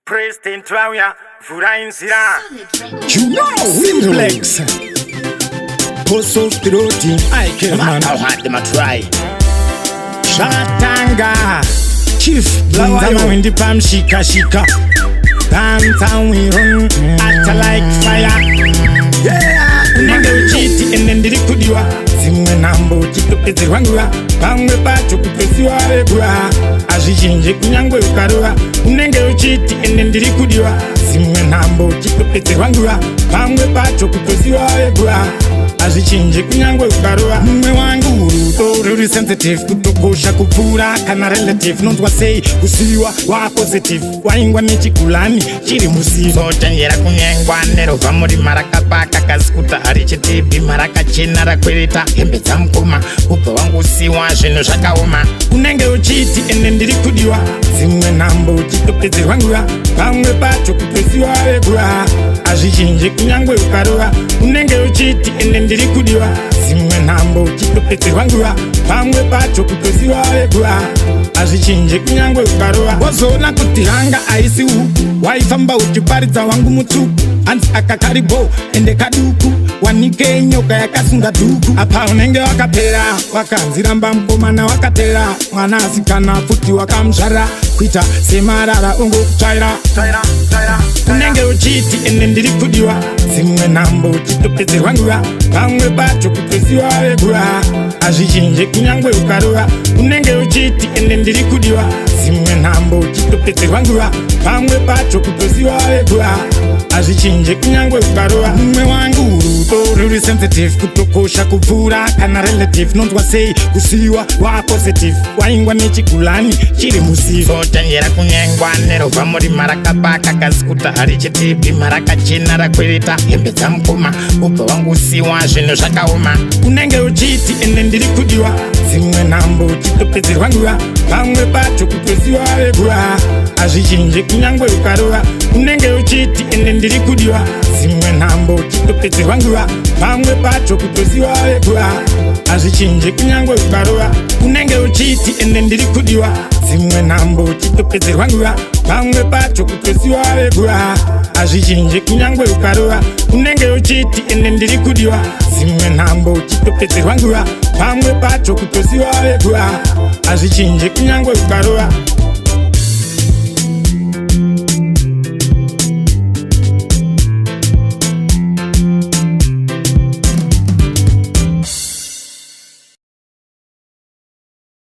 President vauya, vhurai nzira. You know, Simplex. Post of the road, I can man. How hard them a try. Shatanga. Chief Bvunza Blawayo. mawindi pamshikashika. Dance we run, act like fire. Yeah. Unenge uchiti ende ndiri kudiwa, dzimwe nhambo uchitopedzerwa nguva, pamwe pacho kupesiwa vekuva hazvichinji kunyangwe ukarova. Unenge uchiti ende ndiri kudiwa, dzimwe nhambo uchitopedzerwa nguva, pamwe pacho kupesiwa vekuva hazvichinji kunyangwe ukarova. Mumwe wangu, rudo ruri sensitive, kutokosha kupfuura kana relative. Nonzwa sei kusiyiwa wapositive, waingwa nechigulani chiri musivo? Sochenjera kunyengwa nerovha murima rakapaka kasikuta harichiti bhima rakachena rakwereta hembe dzamukoma ubva wangusiwa zvinhu zvakaoma. Unenge uchiti ende ndiri kudiwa, dzimwe nhambo uchitopedzerwa nguva, pamwe pacho kupesiwa vekuva hazvichinji kunyangwe ukarova. Unenge uchiti ende ndiri kudiwa, dzimwe nhambo uchitopedzerwa nguva, pamwe pacho kupesiwa vekuva hazvichinji kunyangwe ukarova. Wozoona kuti hanga haisi huku, waifamba uchiparidza wangu mutsvuku, hanzi aka karibo ende kaduku, wanike nyoka yakasunga dhuku. Apa unenge wakapera, wakanziramba mukomana, wakatera mwana asikana futi, wakamuzvara kuita semarara ungokutsvaira. Unenge uchiti ende ndiri kudiwa, dzimwe nhambo uchitopedzerwa nguva, pamwe pacho kupesiwa vekuva hazvichinji kunyangwe ukarova. Unenge uchiti ende ndiri kudiwa, dzimwe nhambo uchitopedzerwa nguva, pamwe pacho kupesiwa vekuva hazvichinji kunyangwe ukarova. Mumwe wangu, rudo ruri sensitive, kutokosha kupfuura kana relative. Nonzwa sei kusiyiwa wapositive, waingwa nechigulani chiri musivo? Sochenjera kunyengwa nerovha murima rakapaka kasikuta harichiti bhima rakachena rakwereta hembe dzamukoma ubva wangusiwa zvinhu zvakaoma. Unenge uchiti ende ndiri kudiwa, dzimwe nhambo uchitopedzerwa nguva, pamwe pacho kupesiwa vekuva hazvichinji kunyangwe ukarova. Unenge uchiti ende ndiri kudiwa, dzimwe nhambo uchitopedzerwa nguva, pamwe pacho kupesiwa vekuva hazvichinji kunyangwe ukarova. Unenge uchiti ende ndiri kudiwa, dzimwe nhambo uchitopedzerwa nguva, pamwe pacho kupesiwa vekuva hazvichinji kunyangwe ukarova. Unenge uchiti ende ndiri kudiwa, dzimwe nhambo uchitopedzerwa nguva, pamwe pacho kutosiwa vekuva hazvichinji kunyangwe ukarova.